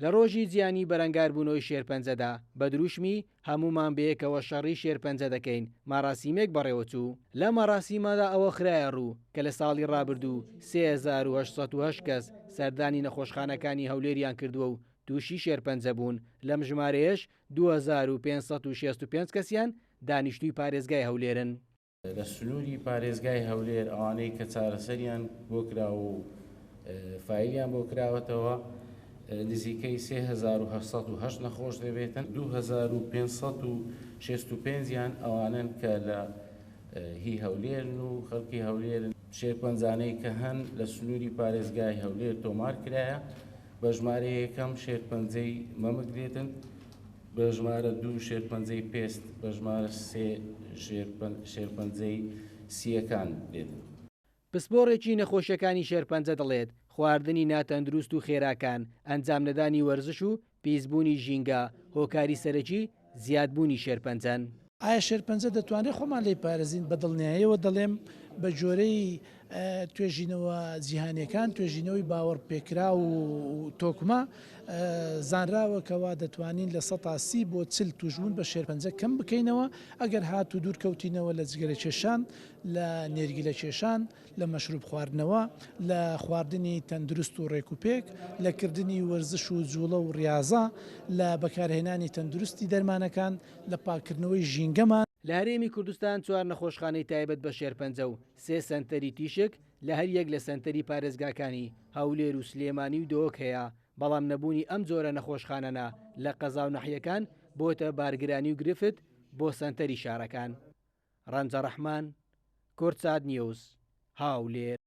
لە ڕۆژی جیهانی بەرەنگاربوونەوەی شێرپەنجەدا، بە دروشمی، هەموومان بەیەکەوە شەڕی شێرپەنجە دەکەین، مەراسیمێک بەڕێوەچوو. لە مەراسیمەدا ئەوە خرایەڕوو کە لە ساڵی ڕابردوو 3808 کەس سەردانی نەخۆشخانەکانی هەولێریان کردووە و تووشی شێرپەنجە بوون، لەم ژمارەیەش 2565 کەسیان دانیشتووی پارێزگای هەولێرن. لە سنووری پارێزگای هەولێر ئەوانەی کە چارەسەریان بۆ کراوە و فایلیان بۆ کراوەتەوە نزیکەی 3808 نەخۆش دەبێتن 2565 یان ئەوانن کە لە هی هەولێرن و خەڵکی هەولێرن. شێرپەنجانەی کە هەن لە سنووری پارێزگای هەولێر تۆمار کرایە بە ژمارە یەکەم شێرپەنجەی مەمک دێتن، بە ژمارە دوو شێرپەنجەی پێست، بە ژمارە سێ شێرپەنجەی سییەکان دێتن. پسپۆڕێکی نەخۆشیەکانی شێرپەنجە دەڵێت، خواردنی ناتەندروست و خێراکان، ئەنجامنەدانی وەرزش و پیسبوونی ژینگە هۆکاری سەرەکی زیادبوونی شێرپەنجەن. ئایا شێرپەنجە دەتوانرێت خۆمان لێی پارێزین؟ بە دڵنیایەوە دەڵێم بە گۆرەی توێژینەوە جیهانیەکان، توێژینەوەی باوەڕپێکراو و تۆکمە، زانراوە کەوا دەتوانین 30% بۆ 40 توشبوون بە شێرپەنجە کەم بکەینەوە ئەگەر هاتوو دوور کەوتینەوە لە جگەرەکێشان، لە نێرگیلە کێشان، لە مەشروب خواردنەوە، لە خواردنی تەندروست و ڕێکوپێک، لە کردنی وەرزش و جوڵە و ڕیازە، لە بەکارهێنانی تەندروستی دەرمانەکان، لە پاککردنەوەی ژینگەمان. لە هەرێمی کوردستان چوار نەخۆشخانەی تایبەت بە شێرپەنجە و سێ سەنتەری تیشک لە هەریەک لە سەنتەری پارێزگاکانی هەولێر و سلێمانی و دهۆک هەیە، بەڵام نەبوونی ئەم جۆرە نەخۆشخانانە لە قەزا و ناحیەکان بۆتە بارگرانی و گرفت بۆ سەنتەری شارەکان. ڕەنجە ڕەحمان، کوردسات نیوز، هاولێر.